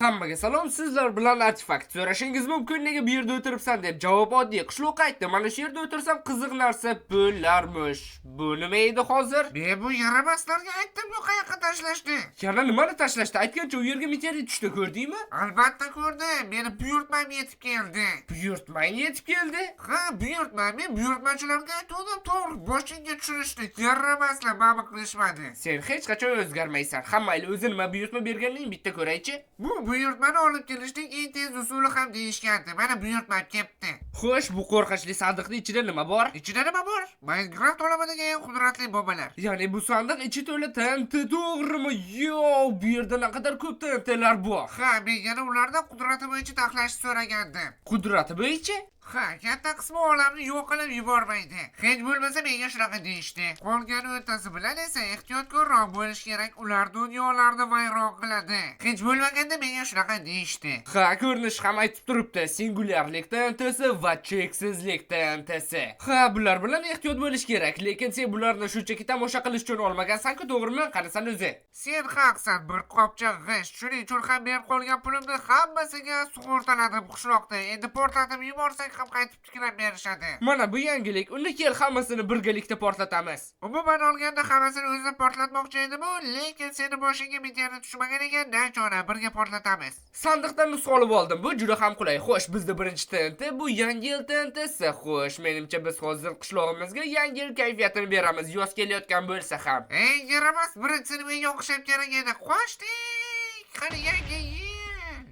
Hammaga salom, sizlar bilan Artefakt. So'rashingiz mumkin, nega bu yerda o'tiribsan deb. Javob oddiy. Qishloqqa aytdi. Mana shu yerda o'tirsam qiziq narsa bo'larmish. Bu nima edi hozir? Men bu yaramaslarga aytdim-ku qayoqqa tashlashni. Yana nimani tashlashdi? Aytgancha u yerga meteorit tushdi, ko'rdingmi? Albatta ko'rdim. Meni buyurtmam yetib keldi. Buyurtmang yetib keldi. Ha, buyurtma. Men buyurtmachilarga aytgandim, to'g'ri boshingga tushirishni. Yaramaslar ma'lum qilishmadi. Sen hech qachon o'zgarmaysan. Ha, mayli, o'zi nima buyurtma berganing bitta ko'raychi. Bu buyurtmani olib kelishning eng tez usuli ham deyishgandi. Mana buyurtmam kelibdi. Xo'sh, bu qo'rqinchli sandiqning ichida nima bor? Ichida nima bor? Minecraft olamidagi eng qudratli bobalar. Ya'ni bu sandiq ichi to'la TNT, to'g'rimi? Yo, bu yerda naqadar ko'p TNTlar bor. Ha, men yana ulardan qudrati bo'yicha taxlashni so'ragandim. Qudrati bo'yicha? Ha, katta qismi olamni yo'q qilib yubormaydi. Hech bo'lmasa menga shunaqa deyishdi. Qolgan o'rtasi bilan esa ehtiyotkorroq bo'lish kerak. Ular dunyolarni vayron qiladi. Hech bo'lmaganda menga shunaqa deyishdi. Ha, ko'rinish ham aytib turibdi. Singulyarlik TNTsi va cheksizlik TNTsi. Ha, bular bilan ehtiyot bo'lish kerak, lekin sen bularni shunchaki tomosha qilish uchun olmagansan-ku, to'g'rimi? Qarasan o'zi. Sen haqsan, bir qopcha g'isht. Shuning uchun ham berib qolgan pulimni hammasiga sug'urtaladim qishloqda. Endi portlatib yuborsak ham qaytib tiklab berishadi. Mana bu yangilik. Unda kel, hammasini birgalikda portlatamiz. Umuman olganda hammasini o'zim portlatmoqchi edim-u, lekin seni boshingga meteorit tushmagan ekan, nachora birga portlatamiz. Sandiqdan nusxa olib oldim. Bu juda ham qulay. Xo'sh, bizda birinchi TNT bu yangi yil TNTsi. Xo'sh, menimcha biz hozir qishlog'imizga yangi yil kayfiyatini beramiz, yoz kelayotgan bo'lsa ham. Ey yaramas, birinchisini menga o'xshab kerak edi. Qochdik! Qani yangi yil?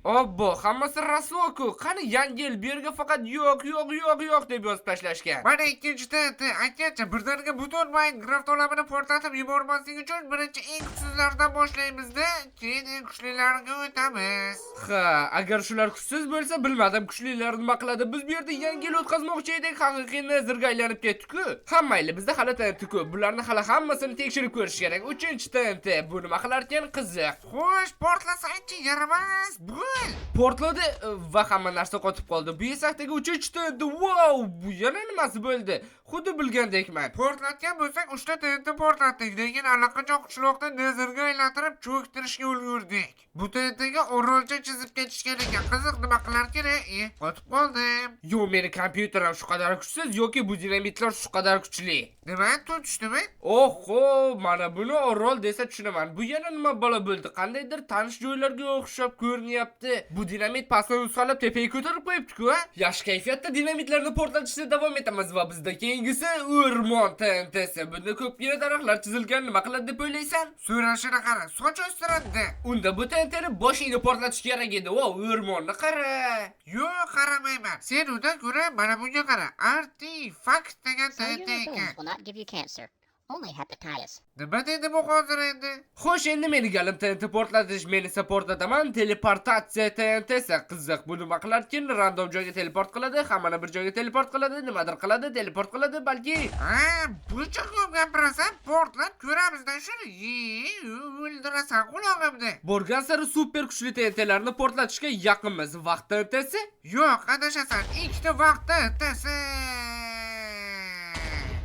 Obbo, hammasi rasvo-ku. Qani yangi yil? Bu yerga faqat yo'q, yo'q, yo'q, yo'q deb yozib tashlashgan. Mana ikkinchi TNT. Aytgancha, birdaniga butun Minecraft olamini portlatib yubormaslik uchun birinchi eng kuchsizlaridan boshlaymiz-da, keyin eng kuchlilariga o'tamiz. Ha, agar shular kuchsiz bo'lsa, bilmadim kuchlilar nima qiladi. Biz bu yerda yangi yil o'tkazmoqchi edik, haqiqiy Netherga aylanib ketdi-ku. Ha, mayli, bizda hali TNT ko'p. Bularni hali hammasini tekshirib ko'rish kerak. Uchinchi TNT. Bu nima qilarkan, qiziq. Xo'sh, portlasangchi yaramas, bo'l. Portladi va hamma narsa qotib qoldi. Bu esakdagi uchinchi TNT. Wow, bu yana nimasi bo'ldi? Xuddi bilgandekman. Portlatgan bo'lsak, 3 ta TNT portlatdik, lekin allaqachon qishloqni Netherga aylantirib cho'ktirishga ulgurdik. Bu TNTga orolcha chizib ketishgan ekan. Qiziq nima qilarkan? Qotib qoldim. Yo, meni kompyuterim shu qadar kuchsiz yoki bu dinamitlar shu qadar kuchli. Nima, tun tushdimi? Oho, mana buni orol desa tushunaman. Bu yana nima balo bo'ldi? Qandaydir tanish joylarga o'xshab ko'rinyapti. Bu dinamit pastdan nusxalab tepaga ko'tarib qo'yibdi-ku, ha? Yaxshi kayfiyatda dinamitlarni portlatishda davom etamiz va bizda keyingisi o'rmon TNTsi. Bunda ko'pgina daraxtlar chizilgan. Nima qiladi deb o'ylaysan? So'rashini qara, soch o'stiradi. Unda bu TNTni boshingda portlatish kerak edi. Vo, o'rmonni qara. Yo'q, qaramayman. Sen undan ko'ra mana bunga qara. Artefakt degan TNT Cellular ekan. bones will not give you cancer, only hepatitis. Nima dedi bu hozir endi? Xo'sh, endi meni galim TNT portlatish, men esa portlataman teleportatsiya TNTsi. Qiziq, bu nima qilarkin? Random joyga teleport qiladi, hammani bir joyga teleport qiladi, nimadir qiladi, teleport qiladi, balki. Ha, buncha ko'p gapirasan, portlat ko'ramizda shuni. Ye, o'ldirasan qulog'imni. Borgan sari super kuchli TNTlarni portlatishga yaqinmiz. Vaqt TNTsi? Yo'q, adashasan. Ikkita vaqt TNTsi.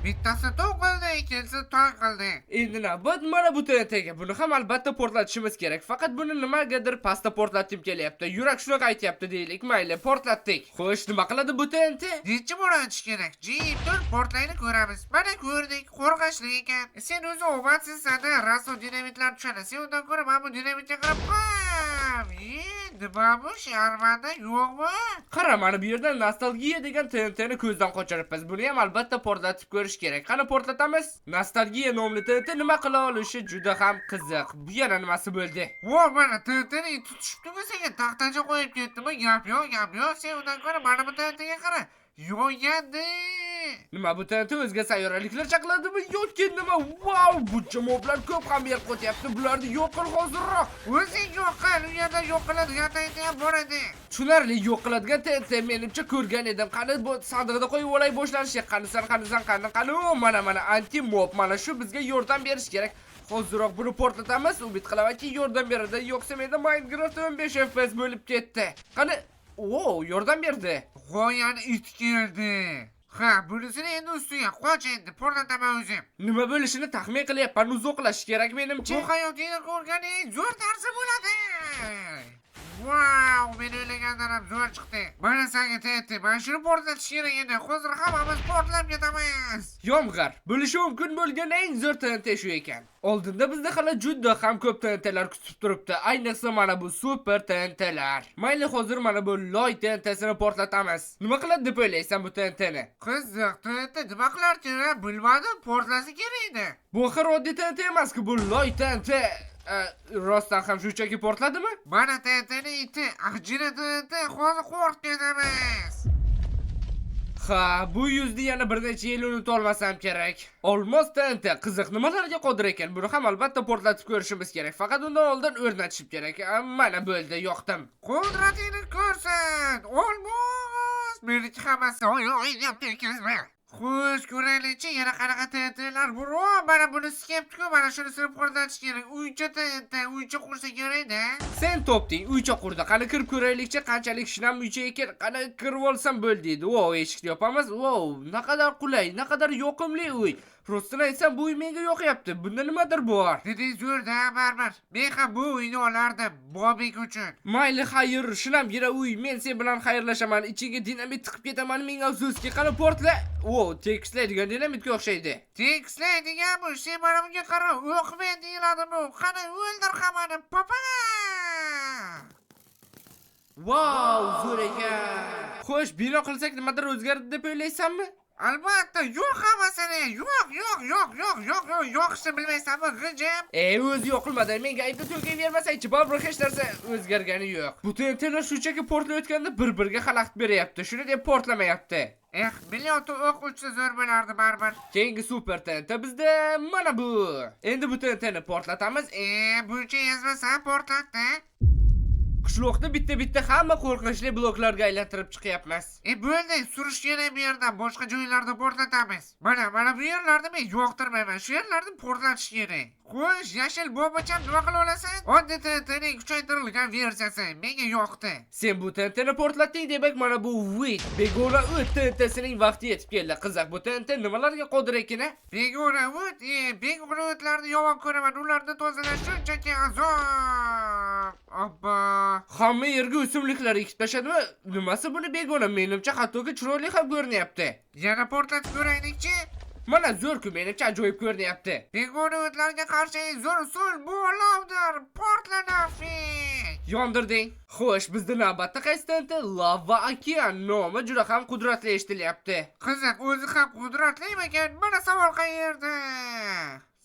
Bittasi tong qildi, ikkinchisi tong qildi. Endi navbat mana bu TNTga. Buni ham albatta portlatishimiz kerak. Faqat buni nimagadir pastda portlatgim kelyapti. Yurak shunaqa aytyapti deylik. Mayli, portlatdik. Xo'sh, nima qiladi bu TNT? Nechi bor aytish kerak? Jim tur, portlayni ko'ramiz. Mana ko'rdik, qo'rqinchli ekan. Sen o'zi omadsizsan-da, raso dinamitlar tushadi. Sen undan ko'ra mana bu dinamitga qarab, bam! Ye, nima bu? Sharmanda yo'qmi? Qara, mana bu yerda nostalgiya degan TNTni ko'zdan qochiribmiz. Buni ham albatta portlatib ko'rish kerak. Qani portlatamiz? Nostalgiya nomli TNT nima qila olishi juda ham qiziq. Bu yana nimasi bo'ldi? Vo, mana TNTni tutishibdimi senga? Taxtacha qo'yib ketdimi? Gap yo'q, gap yo'q. Sen undan ko'ra mana bu TNTga qara. Yongan-da. Nima bu TNT o'zga sayyoraliklar chaqiladimi yoki nima? Wow, buncha moblar ko'p ham yer qo'tyapti. Bularni yo'q qil hozirroq. O'zing yo'q qil, u yerda yo'q qiladigan TNT ham bor edi. Tushunarli, yo'q qiladigan TNT menimcha ko'rgan edim. Qani bu sandiqda qo'yib olay boshlanishi. Qanisan, qanisan, qani, qani. O, mana mana anti mob. Mana shu bizga yordam berish kerak. Hozirroq buni portlatamiz. Umid qilamanki yordam beradi. Yo'qsa menda Minecraft 15 FPS bo'lib ketdi. Qani, o, yordam berdi. G'oyani it keldi. Ha, bunisini endi ustiga qoch endi, portlataman o'zim. Nima bo'lishini taxmin qilyapman. Uzoqlashish kerak menimcha. Bu hayotingda ko'rgan eng zo'r narsa bo'ladi. Vau! men o'ylagandan ham zo'r chiqdi. Mana senga TNT, mana shuni portlatish kerak edi. Hozir hammamiz portlab ketamiz. Yomg'ir bo'lishi mumkin bo'lgan eng zo'r TNT shu ekan. Oldinda bizda hali juda ham ko'p TNTlar kutib turibdi. Ayniqsa mana bu super TNTlar. Mayli, hozir mana bu loy TNTsini portlatamiz. Nima qiladi deb o'ylaysan bu TNTni? Qiziq, TNT nima qilarkan, bilmadim, portlasa kerak edi. Bu axir oddiy TNT emas-ku, bu loy TNT. Rostdan ham shunchaki portladimi? Mana TNTni iti, ahjina TNT, hozir qo'rqib ketamiz. Ha, bu yuzni yana bir necha yil unuta olmasam kerak. Olmos TNT qiziq nimalarga qodir ekan? Buni ham albatta portlatib ko'rishimiz kerak. Faqat undan oldin o'rnatishim kerak. Mana bo'ldi, yoqdim. Qudratingni ko'rsat, olmos! Meniki hammasi oy oy deb. Xo'sh, ko'raylikchi, yana qanaqa TNTlar bor. O, mana bunisi kelibdi-ku, mana shuni sinib portlatish kerak. Uycha TNT, uycha qursa kerak-da. Sen topding, uycha qurdi. Qani kirib ko'raylikchi, qanchalik shinam uycha ekan. Qani kirib olsam bo'ldi deydi. Wow, eshikni yopamiz. Wow, naqadar qulay, naqadar yoqimli uy. Rostini aytsam, bu uy menga yoqyapti. Bunda nimadir bor. Deding zo'r-da, baribir. Men ham bu uyni olardim, Bobik uchun. Mayli, xayr, shinamgina uy. Men sen bilan xayrlashaman. Ichiga dinamit tiqib ketaman. Ming afsuski, qani portla. Wow, tekislaydigan dinamitga o'xshaydi. Tekislaydigan bu, sen mana bunga qara, o'qmen deyiladi bu. Qani o'ldir hammani, papa! Wow, zo'r ekan. Xo'sh, bino qilsak nimadir o'zgaradi deb o'ylaysanmi? Albatta, yo'q hammasini. Yo'q, yo'q, yo'q, yo'q, yo'q, yo'q, yo'qishni bilmaysanmi, g'ijim? O'zi yo'qilmadi. Menga aybni to'kayvermasangchi, baribir hech narsa o'zgargani yo'q. Bu TNTlar shunchaki portlayotganda bir-biriga xalaqit beryapti. Shuni deb portlamayapti. Eh, millionta o'q uchsa zo'r bo'lardi baribir. Keyingi super TNT bizda mana bu. Endi bu TNTni portlatamiz. Buncha ezmasan portlatdi. Qishloqni bitta-bitta hamma qo'rqinchli bloklarga aylantirib chiqyapmiz. Bo'ldi, surish kerak bu yerdan, boshqa joylarda portlatamiz. Mana bu yerlarda men yoqtirmayman. Shu yerlarda portlatish kerak. Xo'sh, yashil bobocham nima qila olasan? Oddiy TNTning kuchaytirilgan versiyasi menga yoqdi. Sen bu TNTni portlatding, demak mana bu Wit begona o't TNTsining vaqti yetib keldi. Qiziq, bu TNT nimalarga qodir ekan-a? Begona o't, begona o'tlarni yomon ko'raman. Ularni tozalash shunchaki azob. Obbo. Hamma yerga o'simliklar ekib tashladimi? Nimasi buni begona? Menimcha hattoki chiroyli ham ko'rinyapti. Yana portlatib ko'raylikchi. Mana zo'r-ku, menimcha ajoyib ko'rinyapti. Begona o'tlarga qarshi eng zo'r usul bu olovdir. Portlanafik. Yondirding. Xo'sh, bizda navbatda qaysi TNT? Lava okean nomi juda ham qudratli eshitilyapti. Qiziq, o'zi ham qudratlimikan? Mana savol qayerda?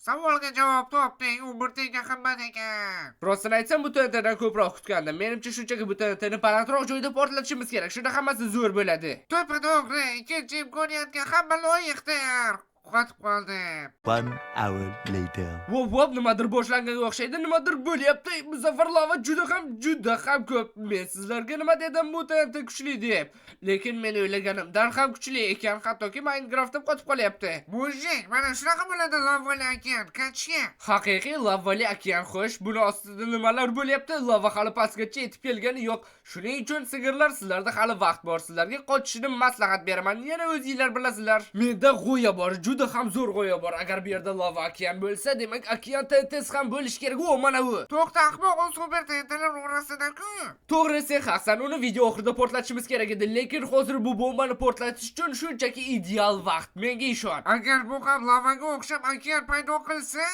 Savolga javob topding, u bir tanga qimmat ekan. Rostini aytsam, bu TNTdan ko'proq kutgandim. Menimcha shunchaki bu TNTni balandroq joyda portlatishimiz kerak. Shunda hammasi zo'r bo'ladi. To'ppa-to'g'ri, ikkinchi imkoniyatga hamma loyiqdir. Qotib qoldim. 1 hour later. Vop vop, nimadir boshlanganga o'xshaydi, nimadir bo'lyapti. Bu safar lava juda ham juda ham ko'p. Men sizlarga nima dedim, bu TNT kuchli deb. Lekin men o'ylaganimdan ham kuchli ekan, hattoki Minecraftda qotib qolyapti. Mujik, mana shunaqa bo'ladi lavali okean, qachga. Haqiqiy lavali okean. Xo'sh, buni ostida nimalar bo'lyapti? Lava hali pastgacha yetib kelgani yo'q. Shuning uchun sigirlar, sizlarda hali vaqt bor. Sizlarga qochishni maslahat beraman. Yana o'zinglar bilasizlar. Menda g'oya bor, juda ham zo'r g'oya bor. Agar bu yerda lava okean bo'lsa, demak okean TNTsi ham bo'lishi kerak. O, mana u. To'xta, ahmoq, u super TNTlar orasida-ku. To'g'ri, sen haqsan. Uni video oxirida portlatishimiz kerak edi, lekin hozir bu bombani portlatish uchun shunchaki ideal vaqt. Menga ishon. Agar bu ham lavaga o'xshab okean paydo qilsa,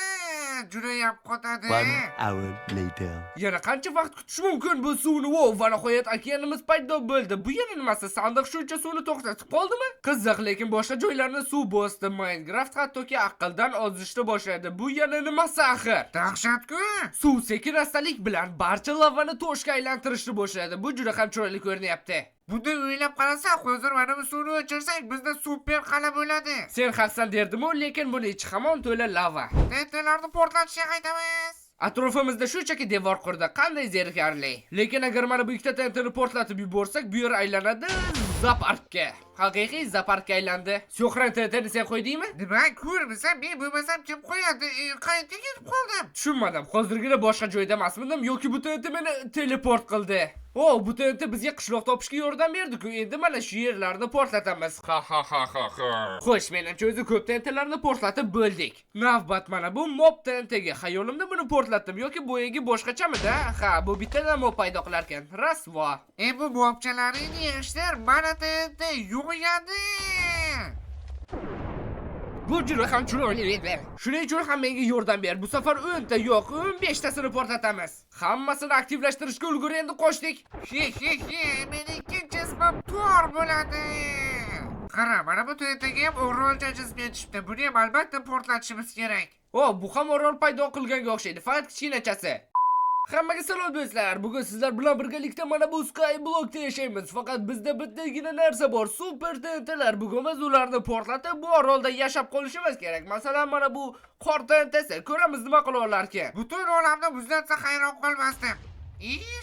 judayam qotadi. 1 hour later. Yana qancha vaqt kutish mumkin bu suvni? Wow, va nihoyat okeanimiz paydo bo'ldi. Bu yana nimasi? Sandiq shuncha suvni to'xtatib qoldimi? Qiziq, lekin boshqa joylarni suv bosdi. Minecraft hattoki aqldan ozishni boshladi. Bu yana nimasi axir? Dahshat-ku. Suv sekin astalik bilan barcha lavani toshga aylantirishni boshladi. Bu juda ham chiroyli ko'rinyapti. Bunda o'ylab qarasak, hozir mana bu suvni o'chirsak, bizda super qal'a bo'ladi. Sen haqsan derdim-u, lekin buni ichi hamon to'la lava. TNTlarni portlatishga qaytamiz. Atrofimizda shunchaki devor qurdi. Qanday zerikarli. Lekin agar mana bu ikkita TNTni portlatib yuborsak, bu yer aylanadi zooparkka. Haqiqiy zooparkka aylandi. So'xran TNTni sen qo'ydingmi? Nima, ko'rmisan? Men bo'lmasam kim qo'yadi? Qayerga ketib qoldim? Tushunmadim. Hozirgina boshqa joyda emasmidim yoki bu TNT meni teleport qildi? O, bu TNT bizga qishloq topishga yordam berdi-ku. Endi mana shu yerlarni portlatamiz. Ha ha ha ha ha. Xo'sh, menimcha o'zi ko'p TNTlarni portlatib bo'ldik. Navbat mana bu mob TNTga. Xayolimda buni portlatdim yoki boyagi boshqachamidi? Ha, bu bittadan mob paydo qilar ekan. Rasvo. Bu mobchalaringni yig'ishtir, mana TNT yo'qyadi. Bu juda ham chiroyli edi. Shuning uchun ham menga yordam ber. Bu safar 10 ta yo'q, 15 tasini portlatamiz. Hammasini aktivlashtirishga ulgur endi qochdik. He he he, meni ikkinchi ismim Tor bo'ladi. Qara, mana bu TNTga ham o'rolcha jism yetishibdi. Buni ham albatta portlatishimiz kerak. O, bu ham orol paydo qilganga o'xshaydi, faqat kichkinachasi. Hammaga salom do'stlar. Bugun sizlar bilan birgalikda mana bu Skyblockda yashaymiz. Faqat bizda bittagina narsa bor, super TNTlar. Bugun biz ularni portlatib, bu orolda yashab qolishimiz kerak. Masalan, mana bu qor TNTsi. Ko'ramiz nima qila olarkan. Butun olamni muzlatsa hayron qolmasdim.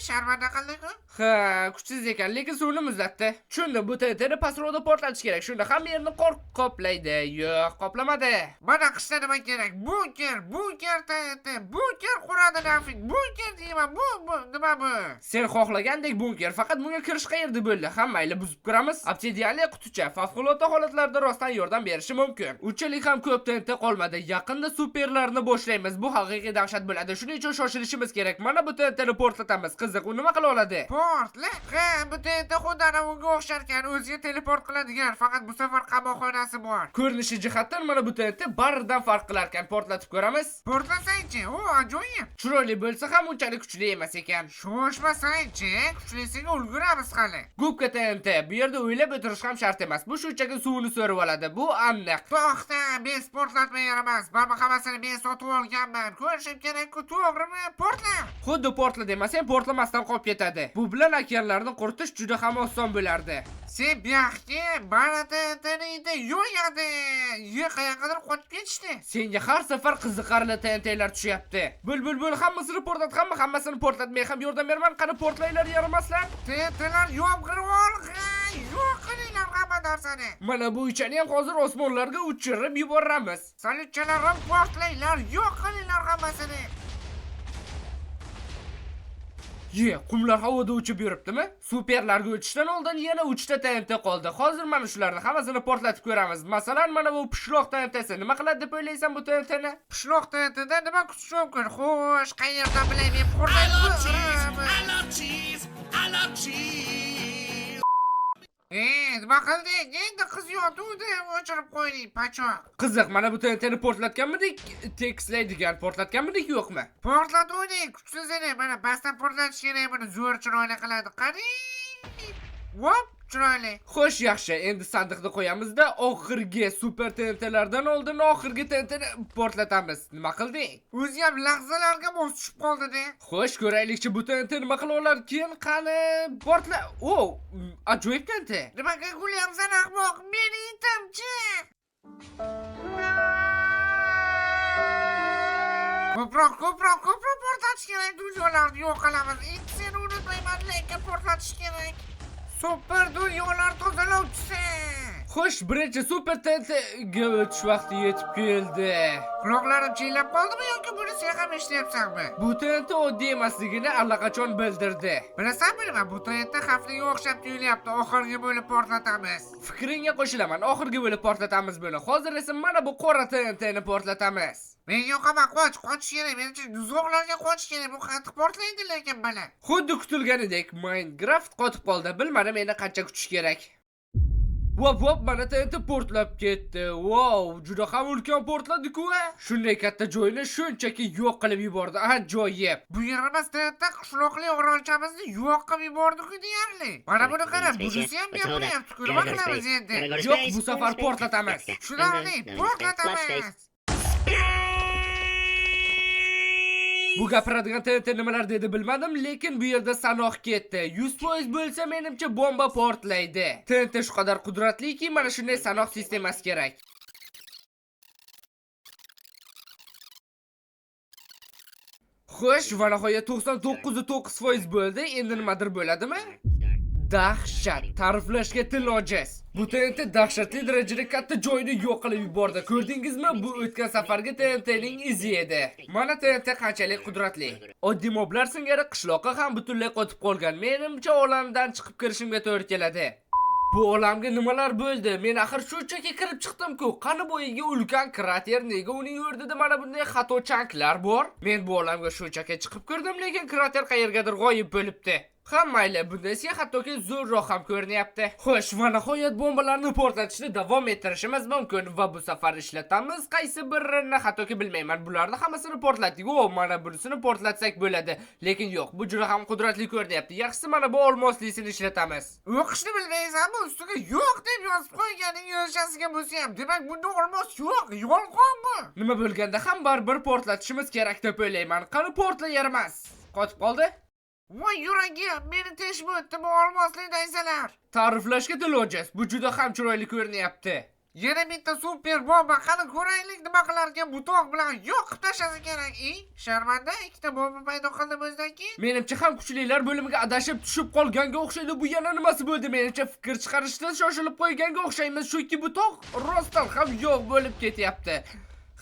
Sharmanda qildi-ku. Ha, kuchsiz ekan, lekin suvni muzlatdi. Tushundim, bu TNTni pastroqda portlatish kerak. Shunda hamma yerni qor qoplaydi. Yo'q, qoplamadi. Mana qishda nima kerak? Bunker, bunker TNT, bunker quradi nafik, bunker deyman, bu nima bu? Sen xohlagandek bunker, faqat bunga kirish qayerda bo'ldi? Ha, mayli, buzib kiramiz. Obsidianli quticha favqulodda holatlarda rostdan yordam berishi mumkin. Unchalik ham ko'p TNT qolmadi. Yaqinda superlarni boshlaymiz. Bu haqiqiy dahshat bo'ladi. Shuning uchun shoshilishimiz kerak. Mana bu TNTni portlatamiz. Qiziq, u nima qila oladi? Portla. Ha, bu TNT xuddi ana unga o'xshar ekan, o'ziga teleport qiladigan, faqat bu safar qamoqxonasi bor. Ko'rinishi jihatdan mana bu TNT baridan farq qilar ekan. Portlatib ko'ramiz. Portlasangchi, u ajoyib. Chiroyli bo'lsa ham unchalik kuchli emas ekan. Shoshmasangchi, kuchlisiga ulguramiz hali. Gubka TNT, bu yerda o'ylab o'tirish ham shart emas. Bu shunchaki suvni so'rib oladi. Bu aniq. To'xta, men portlatma yaramas. Barba hammasini men sotib olganman. Ko'rishim kerak-ku, to'g'rimi? Portla. Xuddi portla demasang, portlamasdan qolib ketadi. Bu bilan okeanlarni quritish juda ham oson bo'lardi. Sen buyoqga mana TNTni yo'yadi. Qayoqqadir qochib ketishdi. Senga har safar qiziqarli TNTlar tushyapti. Bo'l bo'l bo'l, hammasini portlat, hammasini portlat. Men ham yordam beraman. Qani portlanglar yaramaslar. TNTlar yomg'ir olg'ay, yo'q qilinglar hamma narsani. Mana bu uchani ham hozir osmonlarga uchirib yuboramiz. Salyutchalarim portlanglar, yo'q qilinglar hammasini. Ye, qumlar havoda uchib yuribdimi? Superlarga o'tishdan oldin yana 3 ta TNT qoldi. Hozir mana shularni hammasini portlatib ko'ramiz. Masalan, mana bu pishloq TNTsi. Nima qiladi deb o'ylaysan bu TNTni? Pishloq TNTda nima kutish mumkin? Xo'sh, qayerdan bilay men portlatib. Nima qilding? Endi qiz yotuvdi, o'chirib qo'yding, pachoq. Qiziq, mana bu TNTni portlatganmidik? Tekislaydigan portlatganmidik yo'qmi? Portlatuvdik, kuchsiz edi. Mana pastdan portlatish kerak, buni zo'r chiroyli qiladi. Qani? Vop, chiroyli. Xo'sh, yaxshi. Endi sandiqni qo'yamizda, oxirgi super TNTlardan oldin oxirgi TNTni portlatamiz. Nima qilding? O'zi ham lahzalarga mos tushib qoldi-da. Xo'sh, ko'raylikchi bu TNT nima qila olar keyin. Qani, portla. O, ajoyib TNT. Nimaga kulyapsan ahmoq? Meni itimchi. Ko'proq portlatish kerak, dunyolarni yo'q qilamiz. It seni unutmayman, lekin portlatish kerak. Super dunyolar tozalovchisi. Xo'sh, birinchi super TNTga o'tish vaqti yetib keldi. Quloqlarim chillab qoldimi yoki buni sen ham eshityapsanmi? Bu TNT oddiy emasligini allaqachon bildirdi. Bilasanmi nima? Bu TNT xavfliga o'xshab tuyulyapti. Oxirgi bo'lib portlatamiz. Fikringga qo'shilaman. Oxirgi bo'lib portlatamiz buni. Hozir esa mana bu qora TNTni portlatamiz. Men yo'qaman, qoch kerak. Menimcha uzoqlarga qochish kerak. Bu qattiq portlaydi lekin bala. Xuddi kutilganidek Minecraft qotib qoldi. Bilmadim endi qancha kutish kerak. Vop vop, mana TNT portlab ketdi. Wow, juda ham ulkan portladi-ku. Shunday katta joyni shunchaki yo'q qilib yubordi. Ajoyib. Bu yaramas TNT qishloqli orolchamizni yo'q qilib yubordi-ku deyarli. Mana buni qara, bunisi ham gapiryapti-ku. Nima qilamiz endi? Yo'q, bu safar portlatamiz. Shunday, portlatamiz. Bu gapiradigan TNT nimalar dedi bilmadim, lekin bu yerda sanoq ketdi. 100% bo'lsa, menimcha bomba portlaydi. TNT shu qadar qudratliki, mana shunday sanoq sistemasi kerak. Xo'sh, va nihoyat 99.9% bo'ldi. Endi nimadir bo'ladimi? Dahshat, ta'riflashga til ojiz. Bu TNT dahshatli darajada katta joyni yo'q qilib yubordi. Ko'rdingizmi? Bu o'tgan safargi TNTning izi edi. Mana TNT qanchalik qudratli. Oddiy moblar singari qishloqqa ham butunlay qotib qolgan. Menimcha olamdan chiqib kirishimga to'g'ri keladi. Bu olamga nimalar bo'ldi? Men axir shunchaki kirib chiqdim-ku. Qani bo'yiga ulkan krater, nega uning o'rnida mana bunday xato chanklar bor? Men bu olamga shunchaki chiqib kirdim, lekin krater qayergadir g'oyib bo'libdi. Ha mayli, bundasiga hattoki zo'rroq ham ko'rinyapti. Xo'sh, va nihoyat bombalarni portlatishni davom ettirishimiz mumkin va bu safar ishlatamiz qaysi birini hattoki bilmayman. Bularni hammasini portlatdik. O, mana bunisini portlatsak bo'ladi. Lekin yo'q, bu juda ham qudratli ko'rinyapti. Yaxshisi mana bu olmoslisini ishlatamiz. O'qishni bilmaysanmi, ustiga yo'q deb yozib qo'yganing yozishasiga bo'lsa ham, demak bunda olmos yo'q, yolg'on bu. Nima bo'lganda ham baribir portlatishimiz kerak deb o'ylayman. Qani portlayvermas. Qotib qoldi. Voy yuragim, meni teshib o'tdi bu olmosli daysalar. Ta'riflashga til ojiz. Bu juda ham chiroyli ko'rinyapti. Yana bitta super bomba, qani ko'raylik nima qilarkan bu tog' bilan yo'q qilib tashlasa kerak. Sharmanda, ikkita bomba paydo qildim o'zidan keyin. Menimcha ham kuchlilar bo'limiga adashib tushib qolganga o'xshaydi. Bu yana nimasi bo'ldi? Menimcha fikr chiqarishda shoshilib qo'yganga o'xshaymiz. Chunki bu tog' rostdan ham yo'q bo'lib ketyapti.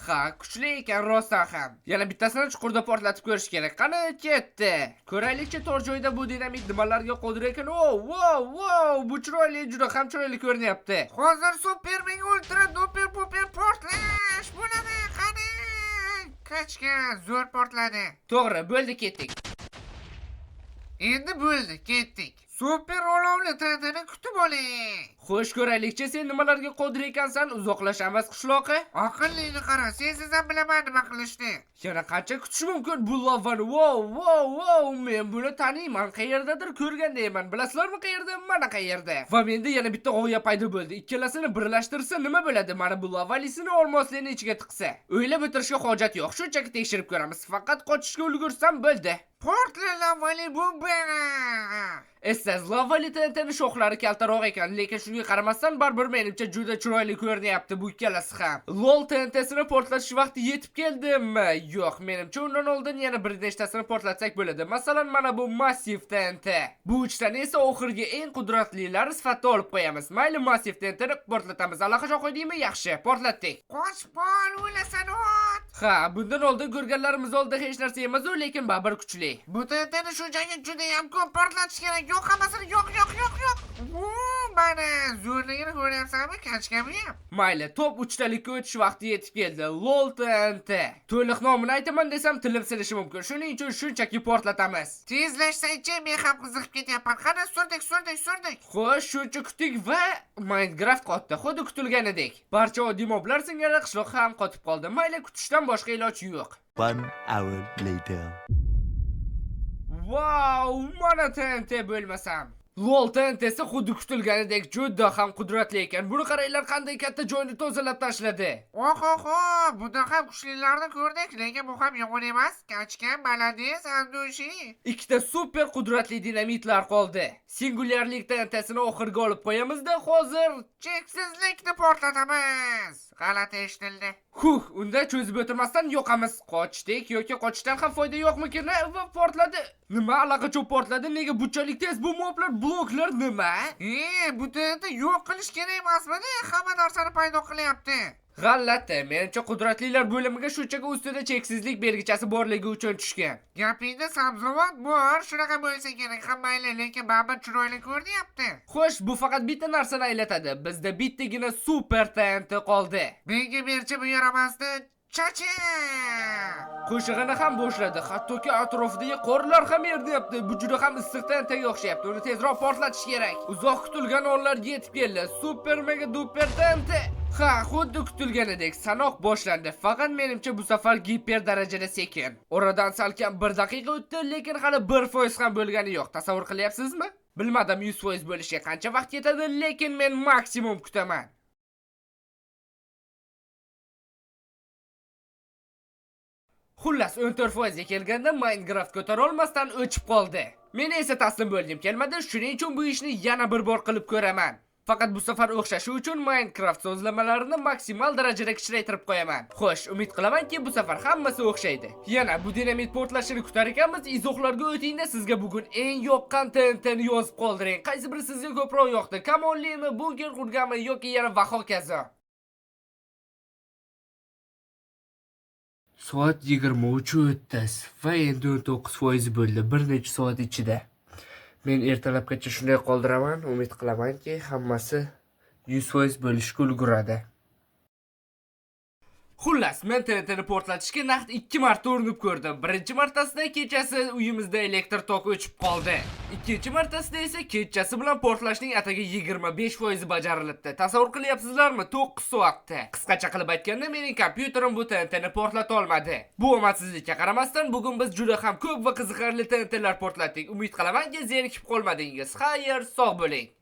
Ha, kuchli ekan rostdan ham. Yana bittasini chuqurda portlatib ko'rish kerak. Qani ketdi. Ko'raylikchi tor joyda bu dinamit nimalarga qodir ekan. O, wow, wow, bu chiroyli, juda ham chiroyli ko'rinyapti. Hozir super mega ultra duper puper portlash bo'ladi. Qani? Kachka zo'r portladi. To'g'ri, bo'ldi, ketdik. Endi bo'ldi, ketdik. Super olovli TNTni kutib oling. Xo'sh, ko'raylikchi sen nimalarga qodir ekansan? Uzoqlashamiz qishloqqa. Aqllini qara, sensiz ham bilaman nima qilishni. Yana qancha kutish mumkin bu lavani? Wow, wow, wow, men buni taniyman. Qayerdadir ko'rgandayman. Bilasizlarmi qayerda? Mana qayerda. Va menda yana bitta g'oya paydo bo'ldi. Ikkalasini birlashtirsa nima bo'ladi? Mana bu lavalisini olmoslikni ichiga tiqsa. O'ylab o'tirishga hojat yo'q. Shunchaki tekshirib ko'ramiz. Faqat qochishga ulgursam bo'ldi. Portla lavali bomba. Essiz, lavali TNTning shoxlari kaltaroq ekan, lekin shunga qaramasdan baribir menimcha juda chiroyli ko'rinyapti bu ikkalasi ham. LOL TNTsini portlatish vaqti yetib keldimi? Yo'q, menimcha undan oldin yana bir nechtasini portlatsak bo'ladi. Masalan, mana bu massiv TNT. Bu uchtani esa oxirgi eng qudratlilari sifatida olib qo'yamiz. Mayli, massiv TNTni portlatamiz. Allaqachon qo'ydingmi? Yaxshi, portlatdik. Qochib qol, o'lasan ot. Ha, bundan oldin ko'rganlarimiz oldida hech narsa emas u, lekin baribir kuchli. Bu TNTni shunchaki juda ham ko'p portlatish kerak. Yo'q, hammasini yo'q, yo'q, yo'q, yo'q. Mana zo'rligini ko'ryapsanmi, kachkami ham? Mayli, top 3talikka o'tish vaqti yetib keldi. LOL TNT. To'liq nomini aytaman desam tilim sinishi mumkin. Shuning uchun shunchaki portlatamiz. Tezlashsangchi, men ham qiziqib ketyapman. Qani, surdik, surdik, surdik. Xo'sh, shuncha kutdik va Minecraft qotdi. Xuddi kutilganidek. Barcha oddiy moblar singari qishloq ham qotib qoldi. Mayli, kutishdan boshqa iloj yo'q. 1 hour later. Wow, mana TNT bo'lmasam. LOL TNTsi xuddi kutilganidek juda ham qudratli ekan. Buni qaranglar, qanday katta joyni tozalab tashladi. Oho, bunda ham kuchlilarni ko'rdik, lekin bu ham yomon emas. Kachka, malades, andushi. Ikkita super qudratli dinamitlar qoldi. Singulyarlik TNTsini oxirga olib qo'yamizda, hozir cheksizlikni portlatamiz. G'alati eshitildi. Huh, unda cho'zib o'tirmasdan yo'qamiz. Qochdik yoki qochishdan ham foyda yo'qmikin? Va portladi. Nima allaqachon portladi? Nega bunchalik tez bu moblar, bloklar nima? Bu TNT yo'q qilish kerak emasmidi? Hamma narsani paydo qilyapti. G'alati, menimcha qudratlilar bo'limiga shunchaki ustida cheksizlik belgichasi borligi uchun tushgan. Gapingda sabzavot bor, shunaqa bo'lsa kerak. Ha mayli, lekin baribir chiroyli ko'rinyapti. Xo'sh, bu faqat bitta narsani anglatadi. Bizda bittagina super TNT qoldi. Menga berchi bu yaramasni. Chachi! Qo'shig'ini ham boshladi. Hattoki atrofidagi qorlar ham eriyapti. Bu juda ham issiq TNTga o'xshayapti. Uni tezroq portlatish kerak. Uzoq kutilgan onlar yetib keldi. Super mega duper TNT. Ha, xuddi kutilganidek sanoq boshlandi. Faqat menimcha bu safar giper darajada sekin. Oradan salkam 1 daqiqa o'tdi, lekin hali 1% ham bo'lgani yo'q. Tasavvur qilyapsizmi? Bilmadim 100% bo'lishiga qancha vaqt ketadi, lekin men maksimum kutaman. Xullas, 14% ga kelganda Minecraft ko'tara olmasdan o'chib qoldi. Men esa taslim bo'lgim kelmadi, shuning uchun bu ishni yana bir bor qilib ko'raman. Faqat bu safar o'xshashi uchun Minecraft so'zlamalarini maksimal darajada kichraytirib qo'yaman. Xo'sh, umid qilamanki, bu safar hammasi o'xshaydi. Yana bu dinamit portlashini kutar ekanmiz, izohlarga o'tingda sizga bugun eng yoqqan TNTni yozib qoldiring. Qaysi biri sizga ko'proq yoqdi? Kamonlimi, bunker qurganmi yoki yana va hokazo. Soat 23:30 va endi 19% bo'ldi bir necha soat ichida. Men ertalabgacha shunday qoldiraman, umid qilamanki, hammasi 100% bo'lishga ulguradi. Xullas, men TNTni portlatishga naqd 2 marta urinib ko'rdim. Birinchi martasida kechasi uyimizda elektr toki o'chib qoldi. Ikkinchi martasida esa kechasi bilan portlashning atigi 25% bajarilibdi. Tasavvur qilyapsizlarmi? 9 soatda. Qisqacha qilib aytganda, mening kompyuterim bu TNTni portlata olmadi. Bu omadsizlikka qaramasdan, bugun biz juda ham ko'p va qiziqarli TNTlar portlatdik. Umid qilamanki, zerikib qolmadingiz. Xayr, sog' bo'ling.